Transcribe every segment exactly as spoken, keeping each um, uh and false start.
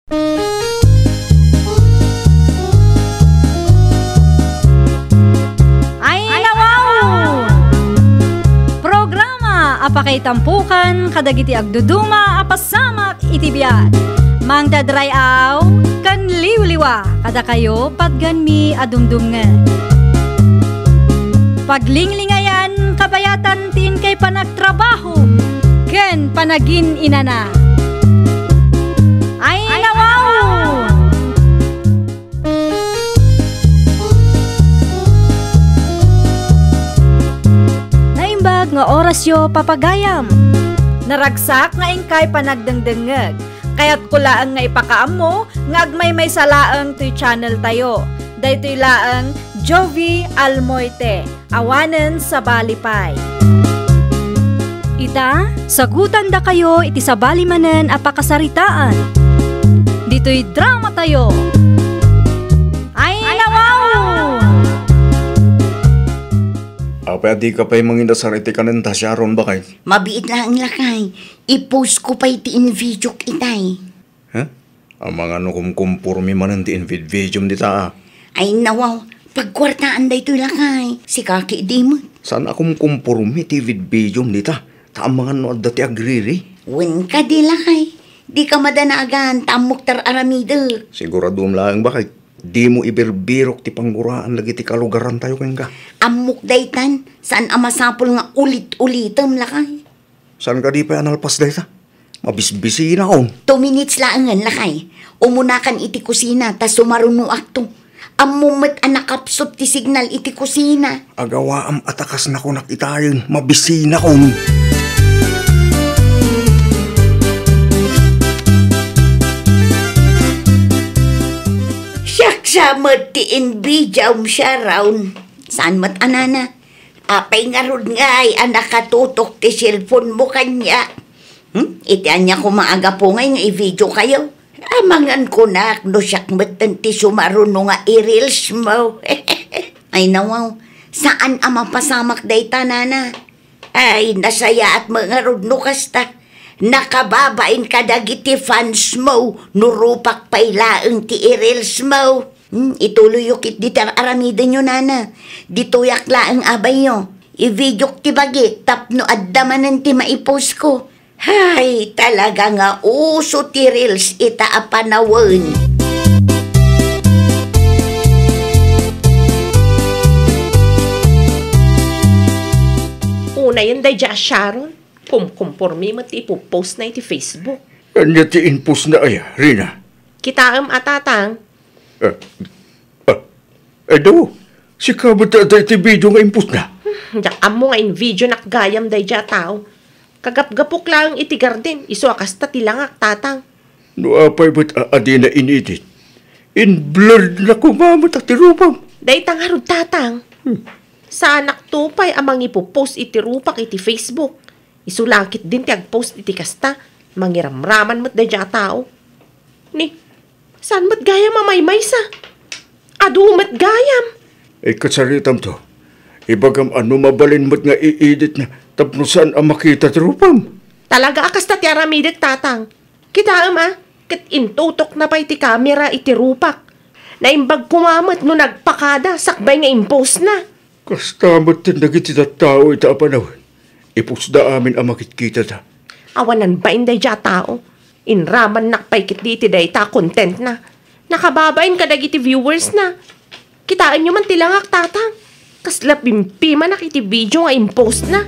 Ay, nawaw! Programa a pakaitampukan kadagiti agduduma a pasamak iti biag. Mangdadray-aw ken liwliwa kadakayo patgenmi a dumdumngeg. Paglinglingayan kabayatan ti inkay panagtrabaho ken panagin-inana. Ay, nawaw! Naimbag nga orasyo, papagayam. Naragsak nga inkay panagdengdengngeg. Kayatko laeng nga ipakaammo nga agmaymaysa laeng toy channel tayo. Daytoy laeng Jovi Almoite. Awanen sabali pay. Ita, sagutandakayo iti sabali manen a pakasaritaan. Ditoy drama tayo. Ay, nawaw! Apay a dika pay manginasar iti kanenta, Sharon, bakay? Mabiit laeng, lakay. I-post ko pay ti invidiok itay. Ha? Amangan no kumkumpormi manen ti invidvidiom dita, a? Ay, nawaw, pagkuartaan daytoy, lakay. Sika ketdi met. Saan a kumkumpormi ti invidvidiom dita? Ta amangan no adda ti agriri? Wen kadi, lakay. Dika madanagan, ta ammok ti ar-aramidek. Siguradom laeng, bakay. Dimo ibirbirok ti pangguraan dagiti kalugarantayo kenka. Ammok daytan, saan a masapul nga ulit-ulitem, lakay. Saan kadi pay a nalpas dayta? Mabisbisinakon. Two minutes laengen, lakay. Umunakan iti kusina ta sumarunoakto. Ammom met a nakapsut ti signal iti kusina. Agawaam a ta kas nakunak itayen, mabisinakon. Siak sa met ti invidiaom, Sharon. Saan met a nana? Apay ngarud ngay a nakatutok ti cellphone mo kaniak? Hmm? Iti ania koma a gapu ngay nga i-video kayo? Amangan kunak no siak metten ti sumaruno nga i-reels mo. Ay, nawaw, saan a mapasamak dayta, nana. Ay, nasayaat met ngarud no kasta. Nakababain kadagiti fans mo no rupak pay laeng ti i-reels mo. Hmm, ituloyyo ketdi ti ar-aramidenyo, nana. Ditoyak laeng, abayyo. I-videok ti bagik tapno adda manen ti maipostko. Hay, talaga nga uso ti reels ita a panawen. Unayen daydiay a Sharon, kumkumpormi met ti ipupostna iti Facebook. Ania ti impostna aya, Rina? Kitaem a, tatang. Ah, ah, adu, sika met dayta iti video nga impostna? Hmm, diak ammo nga invideonak gayam daydiay a tao. Kagapgapok laeng iti garden, isu a kasta ti langak, tatang. No apay met a adina in-edit, in-blurred na koma met a ti rupam. Dayta ngarud, tatang. Hmm. Saanakto pay a mangipopost iti rupak iti Facebook. Isu la ketdin ti agpost iti kasta, mangiramraman met daydiay a tao. Ni, saan met gayam a maymaysa? Adu met gayam. Ay, kasaritamto. Ibagam a no mabalin met nga i-editna tapno saan a makita ti rupam. Talaga a kasta ti aramidek, tatang. Kitaem a, ket intutokna pay ti kamera iti rupak. Naimbag koma met no nagpakada sakbay nga impostna. Kasta met dagiti tattao ita a panawen. Ipostda amin a makitkitada. Awanan bain daydiay a tao. Inramannak pay ketdi iti dayta a contentna. Nakababain kadagiti viewersna. Kitaenyo man ti langak, tatang. Kasla pimpimanak iti video nga impostna.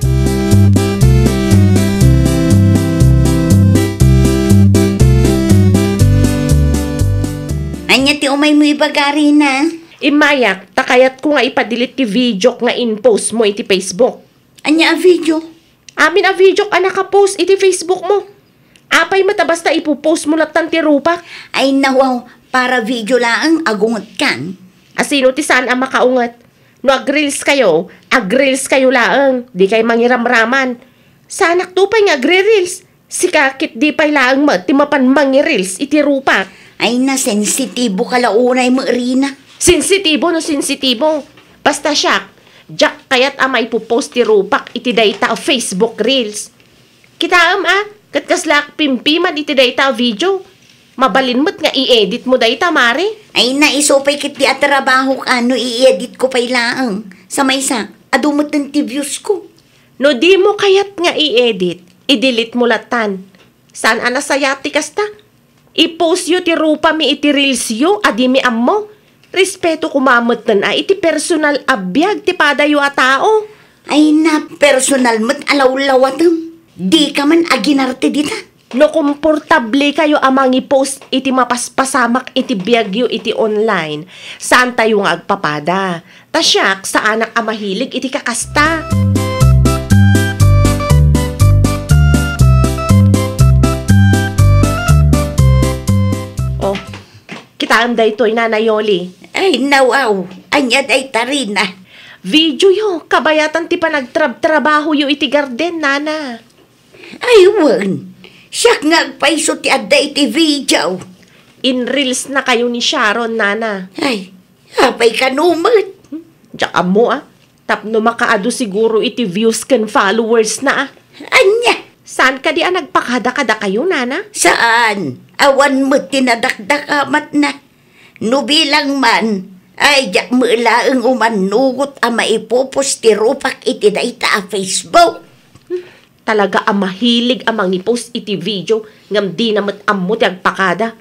Ania ti umaymo ibaga, Rina? Immayak, ta kayatko nga ipa-delete ti videok nga impostmo iti Facebook. Ania a video? Amin a videok a nakapost iti Facebook mo. Apay met a basta ipopost mo lattan ti rupak? Ay, nawaw, para video laeng, agungetkan. A, sino ti saan a makaunget? No agreels kayo, agreels kayo laeng, dikay mangiramraman. Saanakto pay nga agre-reels? Sika ketdi pay laeng met ti mapan mangi-reels iti rupak. Ay, nasensitibo ka la unay met, Rina. Sensitibo no sensitibo. Basta siak, diak kayat a maipopost ti rupak iti dayta a Facebook Reels. Kitaem a, ket kaslaak pimpiman iti dayta a video. Mabalin met nga i-edit mo dayta, Mare? Ay, naiso pay ket ti a trabahok a no i-edit ko pay laeng. Sa maysa, adu met ti views ko. No di mo kayat nga i-edit, i-delete mo latan. Saan a nasayaat ti kasta? I-post yo ti rupami iti reels yo a dimi ammo. Respeto koma metten a iti personal a biag ti padayo a tao. Ay, na personal met a lawlawatem. Dika man aginarte dita. No komportable kayo a mangi-post iti mapaspasamak iti biagyo iti online, saantayo nga agpapada. Ta siak, saanak a mahilig iti kakasta. Oh, kitaem daytoy, Nana Yoli. Ay, nawaw. Ania dayta, Rina? Video yo, kabayatan ti panagtrabtrabaho yo iti garden, Nana. Ay, wen. Siak nga agpayso ti adda iti video. In-reels na kayo ni Sharon, Nana. Ay, apay kano met? Hmm? Diak ammo, ah. Tapno makaadu siguro iti views ken followers na, ah. Ania? Saan kadi a nagpakada kadakayo, Nana? Saan? Awan met ti nadakdakamatna. No bilang man, ay, diak met laeng umannugot a maipopost ti rupak iti dayta a Facebook. Hmm, talaga a mahilig a mangipost iti video ngem dina met ammo ti agpakada.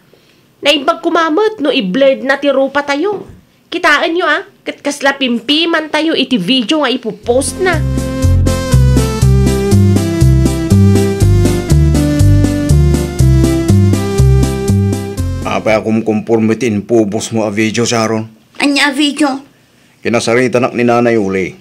Naimbag koma met no i-blurred na ti rupatayo. Kitaenyo, a, ket kasla pimpimantayo iti video nga ipopost na. Apay a kumkumporme ti impopost mo a video, Sharon? Ania a video? Kinasaritanak ni Nanay Uli.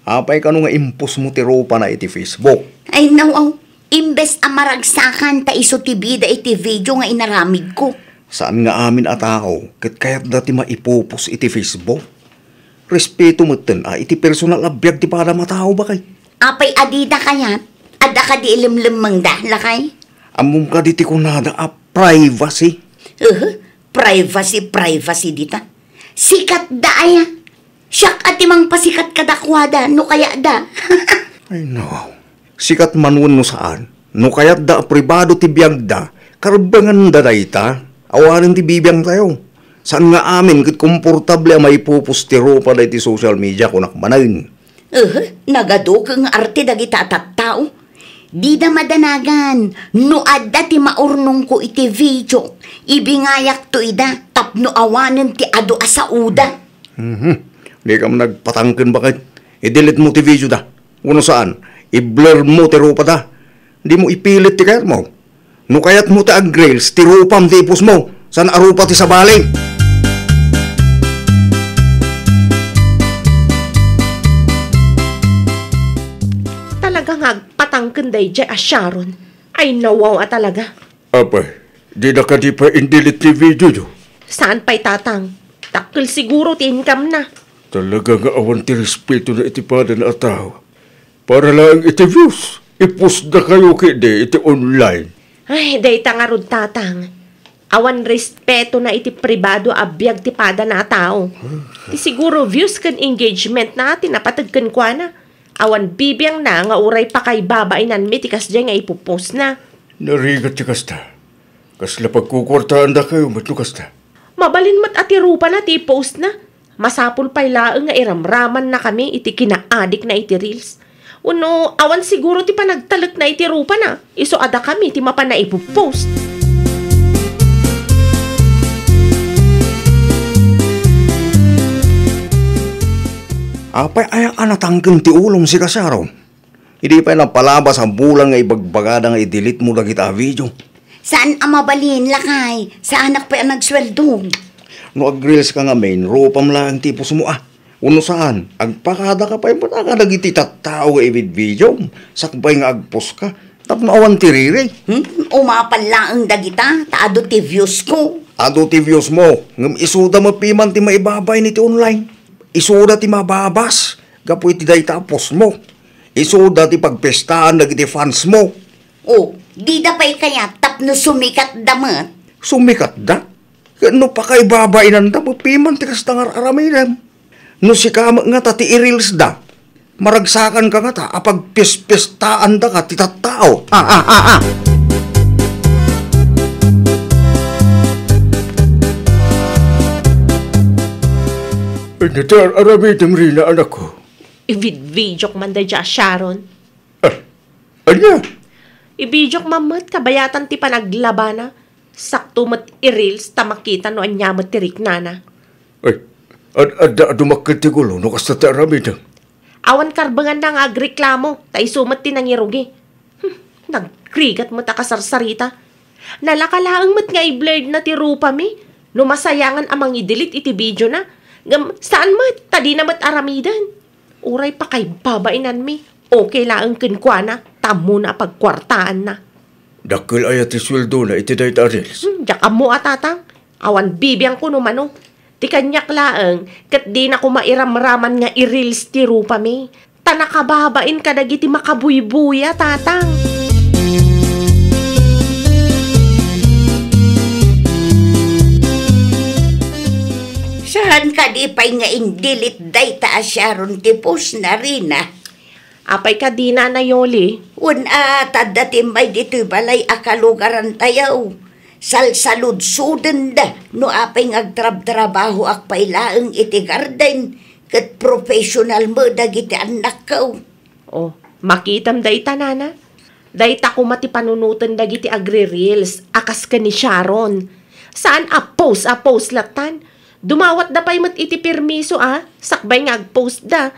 Apay kano nga impost mo ti rupana iti Facebook? Ay, nawaw. Imbes a maragsakan ta isu ti bida iti video nga inaramidko. Saan nga amin a tao ket kayatda ti maipopost iti Facebook? Respeto metten a iti personal a biag ti padam a tao, baket. Apay a dida kayat? Adda kadi ilemlemmengda, lakay? Ammom kadi ti kunada a privacy? Uhu, privacy, privacy dita. Sikatda aya. Siak a ti mangpasikat kadakuada no kayatda. Ay, no. Sikat man wenno saan, no kayatda a pribado ti biagda, karbengenda dayta. Awanen ti bibiangtayo. Saan nga amin ket komportable a maipopost ti rupada iti social media, kunak manen. Eh, nagaduke nga arte dagita a tattao. Dida madanagan no adda ti maurnongko iti video, ibingayakto ida tapno awanen ti adu a saoda. Mhm. Dika man nagpatangken, baket. I-delete mo ti video da. Wenno saan, i-blur mo ti rupada. Dimo ipilit ti kayatmo. No kayatmo ti ag-reels, ti rupam ti ipost mo. Saan a rupa ti sabali? Talaga nga agpatangken daydiay a Sharon. Ay, nawaw a talaga. Apay, dida kadi pay in-delete ti videoyo? Saan pay, Tatang? Dakkel siguro ti income na. Talaga nga awan ti respetona iti padana a tao. Para laeng iti views, ipostda kayo ketdi iti online. Ay, dayta ngarud, Tatang. Awan respetona iti pribado a biag ti padana a tao. Ti siguro views ken engagement na ti napateg kenkuana. Awan bibiangna nga uray pakaibabainanmi ti kasdiay nga ipopost na. Narigat ti kasta. Kasla pagkukuartaandakayo met no kasta? Mabalin met a ti rupana ti i-post na. Masapul pay laeng nga iramramannakami iti kinaadikna iti reels. Wenno, awan siguro ti panagtalekna iti rupana. Isu a dakami ti mapan a ipopost. Apay aya a natangken ti ulom, sika, Sharon? Idi pay napalabas a bulan nga ibagbagada nga i-delete mo dagita a video. Saan a mabalin, lakay? Saanak pay a nagsueldo. No ag-reels ka ngamin, rupam laeng ti ipost mo, a. Wenno saan, agpakada ka pay met a kadagiti tattao nga ibidbidiom, sakbay nga agpost ka, tapno awan ti riri. Hmm? Umapal laeng dagita, ta adu ti views ko. Adu ti views mo, ngem isuda met piman ti maibabain iti online. Isuda ti mababas gapu iti dayta a post mo. Isuda ti pagpistaan dagiti fans mo. O, dida pay kayat tapno sumikatda met? Sumikatda? Ket no pakaibabainanda, mapiman ti kasta nga ar-aramidem. No sika met ngata ti i-reels da, maragsakan ka ngata a pagpispistaandaka ti tattao. Ah, ah, ah, ah. Ania ti ar-aramidem, Rina, anakko? Ivid-videok man daydiay a Sharon. Ah, ania? Ibidiok man met kabayatan ti panaglabana. Sakto met i-reels ta makita no ania met ti riknana. Ay, ad-, adda a dumakkel ti gulo no kasta ti aramidem. Awan karbenganna nga agreklamo, ta isu met ti nangirugi. Hmm, nagrigat met a kasarsarita. Nalaka laeng met nga i-blurred na ti rupami no masayangan a mangidelete iti videona. Ngem saan met, ta dina met aramiden. Uray pakaibabainanmi, okay laeng kenkuana, ta ammona a pagkuartaanna. Dakkel aya ti sueldona iti dayta a reels? Hmm, diak ammo a, tatang. Awan bibiangko no mano. Ti kaniak laeng, ket dina koma iramraman nga i-reels ti rupami. Ta nakababain kadagiti makabuybuya, tatang. Saan kadi pay nga in-delete dayta a Sharon ti post na, Rina? Apay kadi, Nana Yoli? Wen a, ta adda ti immay ditoy balay a kalugarantayo. Salsaludsodenda no apay nga agtrabtrabahoak pay laeng iti garden ket professional met dagiti annakko. Oh, makitam dayta, Nana. Dayta koma ti panunoten dagiti agre-reels a kas ken ni Sharon. Saan a post a post lattan. Dumawatda pay met iti permiso a sakbay nga agpostda.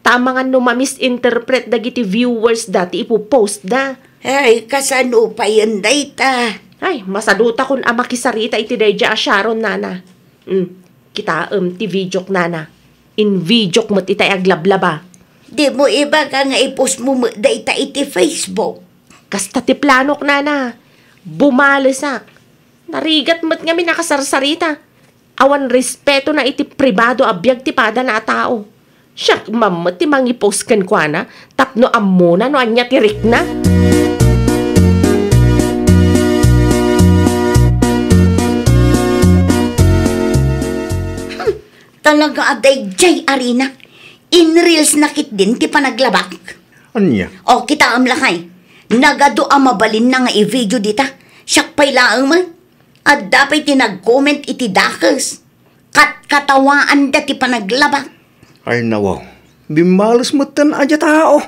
Ta amangan no ma-misinterpret dagiti viewers da ti ipopost da. Ay, kasano payen dayta? Ay, masadutakon a makisarita iti daydiay a Sharon, Nana. Hmm, kitaem ti videok, Nana. In-videok met itay aglablaba. Dimo ibaga nga i-post mo met dayta iti Facebook? Kasta ti planok, Nana. Bumalesak. Narigat met ngamin a kasarsarita. Awan respetona iti pribado a biag ti padana a tao. Siak man met ti mangipost kenkuana tapno ammona no ania ti rikna. Hmm, talaga a daydiay a Rina. In-reels na ketdin ti panaglabak. Ania? O, kitaem lakay. Nagadu a mabalinna nga i-video dita. Siak pay laeng met. Adda pay ti nag-comment iti dakes. Katkatawaanda ti panaglabak. Ay, nawaw. Bimmales metten a dia tao.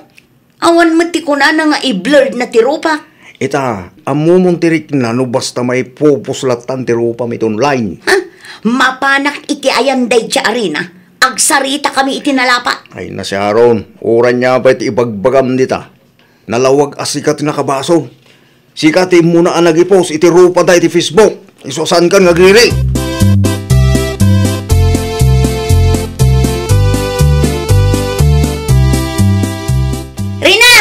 Awan met ti kunana nga i-blurred na ti rupa. Ita, ammomon ti rikna no basta maipopost lattan ti rupam iti online. Ha? Mapanak iti ayan daydiay a Rina. Agsaritakami iti nalapa. Ay, na Sharon, uray nia pay ti ibagbagam dita. Nalawag a sika ti nakabasol. Sika ti immuna a nag-i-post iti rupada iti Facebook. Isu a saankan nga agriri. Rina!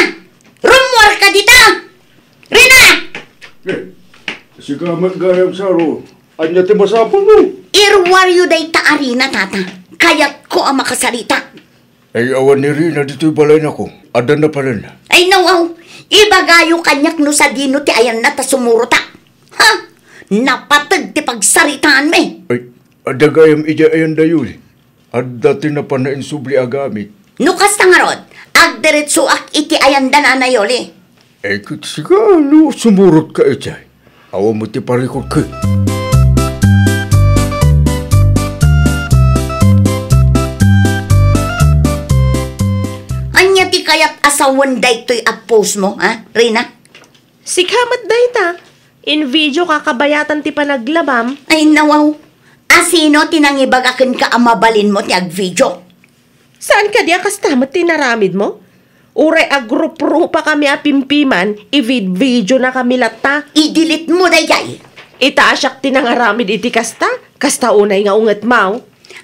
Rummuarka dita! Rina! Eh, sika met gayam, Sharon. Ania ti masapulmo? Iruaryo dayta a Rina, tata. Kayatko a makasarita. Ay, awan ni Rina ditoy balayna ko. Adda napalenna. Ay, nawaw. Ibagayo kaniak no sadino ti ayanna ta sumurotak. Ha? Napateg ti pagsaritaanmi. Ay, adda gayam idiay ayandayo, eh. Adda ti napan a insubli a gamit. No kasta ngarud, agdiretsoak iti ayanda, Nana Yoli. Eh, ket sika, no sumurotka idiay, awan met ti parikutko. Ania ti kayat a sawen daytoy a post mo, ha, Rina? Sika met dayta, in-videoka kabayatan ti panaglabam. Ay, nawaw. Asino ti nangibaga kenka a mabalinmo ti agvideo? Saan kadi a kasta met ti inaramidmo? Uray agruprupa kami a pimpiman, ivid-video na kami latta. I-delete mo daydiay. Ita a siak ti nangaramid iti kasta, kasta unay nga ungetmo.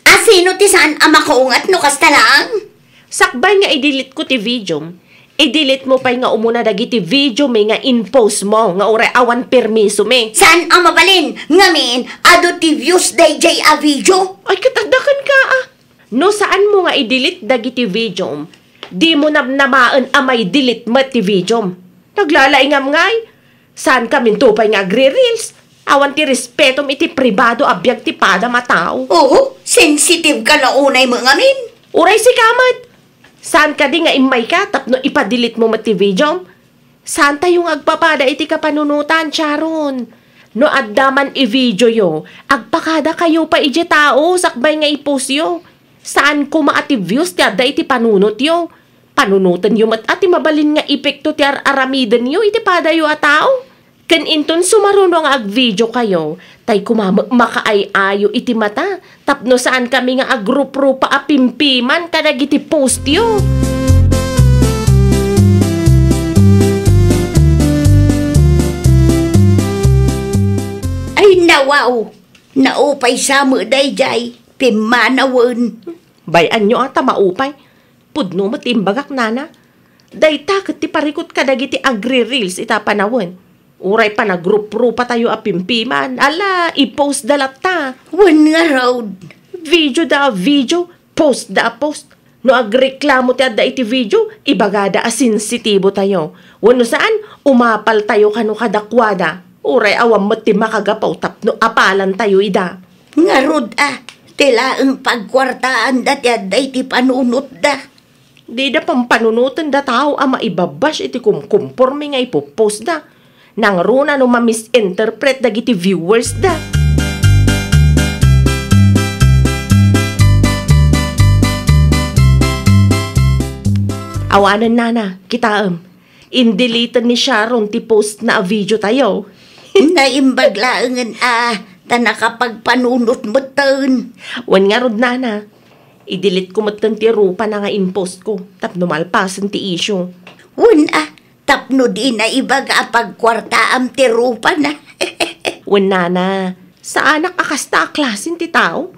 Asino ti saan a makaunget no kasta laeng? Sakbay nga i-delete ko ti videom, i-delete mo pay nga umuna dagiti videomi nga in-post mo nga uray awan permisomi. Saan a mabalin? Ngamin, adu ti views daydiay a video. Ay, ket adda kenka, ah. No saanmo nga i-delete dagiti videom, dimo namnamaen a mai-delete met ti videom. Naglalaingam ngay? Saankaminto pay nga agre-reels? Awan ti respetom iti pribado a biag ti padam a tao. Oo, sensitive ka la unay met ngamin. Uray sika met. Saan kadi nga immayka tapno ipa-delete mo met ti videom? Saantayo nga agpapada iti kapanunotan, Sharon. No adda man i-videoyo, agpakadakayo pay idiay tao sakbay nga i-postyo. Saan koma a ti views ti adda iti panunotyo. Panunotenyo met a ti mabalin nga epekto ti ar-aramidenyo iti padayo a tao. Ken inton sumaruno nga agvideo kayo, tay koma met makaay-ayo iti mata tapno saan kami nga agruprupa a pimpiman kadagiti postyo. Ay, nawaw! Naupay sa met daydiay, pimmanawen. Bay-anyo a ta maupay. Pudno met ti imbagak, nana. Dayta ket ti parikut kadagiti agri-reels ita panawen. Uray panagruprupa tayo a pimpiman, ala, i-post da latta. Wen ngarud. Video da a video, post da a post. No agreklamo ti adda iti video, ibagada a sensitibo tayo. Wenno saan, umapal tayo kano kadakuada. Uray awan met ti makagapu tapno apalan tayo ida. Ngarud a, ti laeng pagkuartaanda ti adda iti panunotda. Dida pampanunotenda tao a maibabash iti kumkumporme nga ipopost da. Nangruna no ma-misinterpret dagiti viewers da. Awanen, nana, kitaem. Indeleten ni Sharon ti post na a video tayo. Naimbag laengen a, ta nakapagpanunot metten. Wen ngarud, nana. I-delete ko metten ti rupana nga in-post ko tapno malpasen ti issue. Wen a, tapno dina ibaga a pagkuartaam ti rupana. Wen, nana, saanak a kasta a klasen ti tao.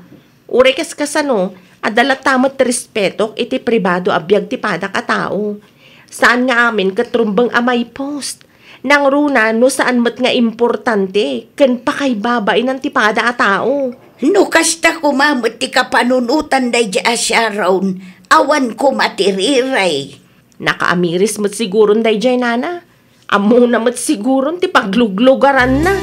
Uray kas kasano, adda latta met ti respetok iti pribado a biag ti padak a tao. Saan nga amin ket rumbeng a mai-post. Nangruna no saan met nga importante ken pakaibabainan ti pada a tao. No kasta koma met ti kapanunotan daydiay a Sharon, awan koma ti riray. Nakaamiris met siguron daydiay, nana. Ammona met siguron ti pagluglugaranna.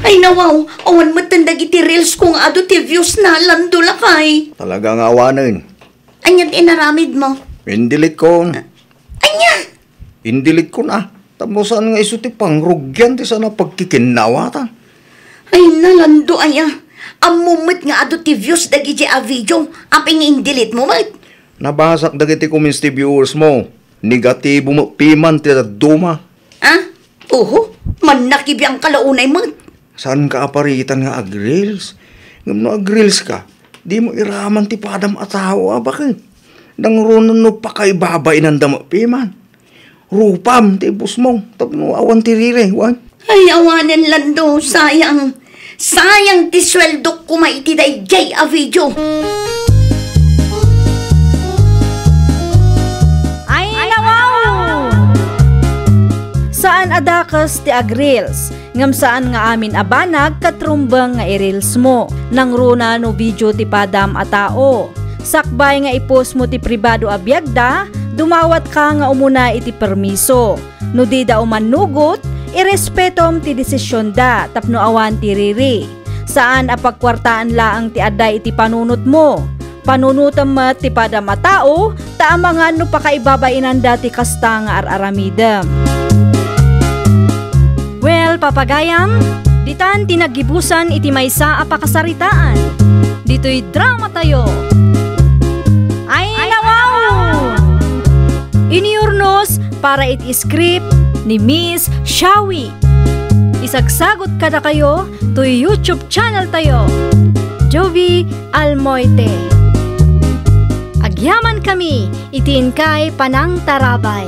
Ay, nawaw, awan metten dagiti reels ko nga adu ti views na, Lando, lakay. Talaga nga awanen. Ania ti inaramid mo? In-delete ko. Ania? In-delete ko na. Tapno saan nga isu ti pangrugian ti saan a pagkikinnawatan. Ay, Lando aya. Ammom met nga adu ti views dagiti a video. Apay nga in-delete mo met? Nabasak dagiti comments ti viewers mo. Negatibo met piman ti dadduma. Ah? Oho, mannakibiang ka la unay met. Saanka a paritan nga ag-reels? Ngem no ag-reels ka, dimo iraman ti padam a tao a baket. Nangruna no pakaibabainanda met piman. Rupam ti ipostmo tapno awan ti riray, wen? Ay, awanen, Lando, sayang. Sayang ti sueldok koma iti daydiay a video. Ay, nawaw! Saan a dakes ti ag-reels, ngem saan nga amin a banag ket rumbeng nga i-reels mo. Nangruna no video ti padam a tao. Sakbay nga i-post mo ti pribado a biagda, dumawatka nga umuna iti permiso. No dida umannugot, irespetom ti desisionda tapno awan ti riri. Saan a pagkuartaan laeng ti adda iti panunotmo. Panunotem met ti padam a tao, ta amangan no pakaibabainanda ti kasta nga ar-aramidem. Well, papagayam, ditan ti naggibusan iti maysa a pakasaritaan. Ditoy drama tayo. Ay, nawaw! Iniurnos para iti script ni Miss Shawi. Isagsagot kadakayo toy YouTube channel tayo, Jovi Almoite. Agyaman kami iti inkay panangtarabay.